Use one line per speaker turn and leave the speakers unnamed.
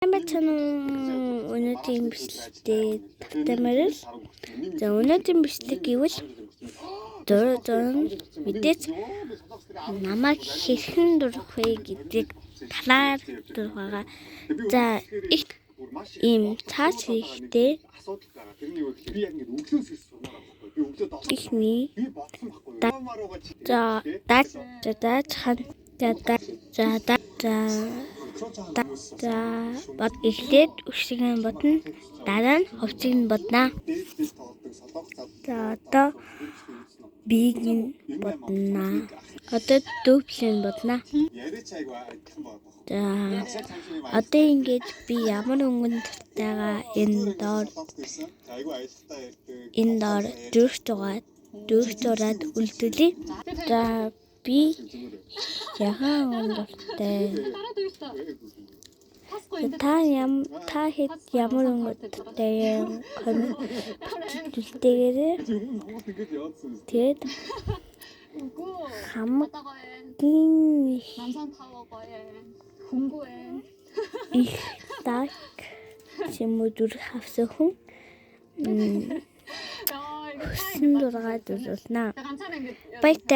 Сайн байцгаана уу? Өнөөдрийн бичлэгтээ тавтай морил. За, өнөөдрийн бичлэг гэвэл зураг зурна, мэдээж намайг хэрхэн дурах вэ гэдэг талаар дурах байгаа. За, их ийм цаас хэрэгтэй.
Асуудал байгаа. Тэрний юу гэхээр би яг ингэ өглөөс ирсэн сурмаар байгаа байхгүй. Би өглөө 7
Ихний
би бодсон байхгүй.
За, даа, за, даачхан, за, да, за, да, за, да, за, бод. Эхлээд үсгийг нь бодно. Дараа нь хувцыг нь боднаа.
Дээд тоглодог солонгос зав.
За, одоо биеийг нь боднаа. Одоо дүүплэн боднаа.
Яриач айгу адилхан байгаа байхгүй.
За, одоо ингэж би ямар өнгөн дуртайгаа энэ доор
Айгу аялалтай ярьдаг.
Энэ доор зүрх зугаа зүрх зураад үлдүүлье. За, би ягаан өнгө дуртай. Та хэд ямар өнгө дуртай юм, comment бичиж үлдээгээрэй.
Чи өмнө Монголд ингэж яваадсан.
Тэгээд
Үгүй.
хамгийн
Гадаа
их
Намсан тав гоё. Хөнгүү ээ.
их лайк ч юм уу зүрх авсан хүн
Яа,
хүссэн зургаа зурулнаа.
ганцаар ингэж
Баяртай.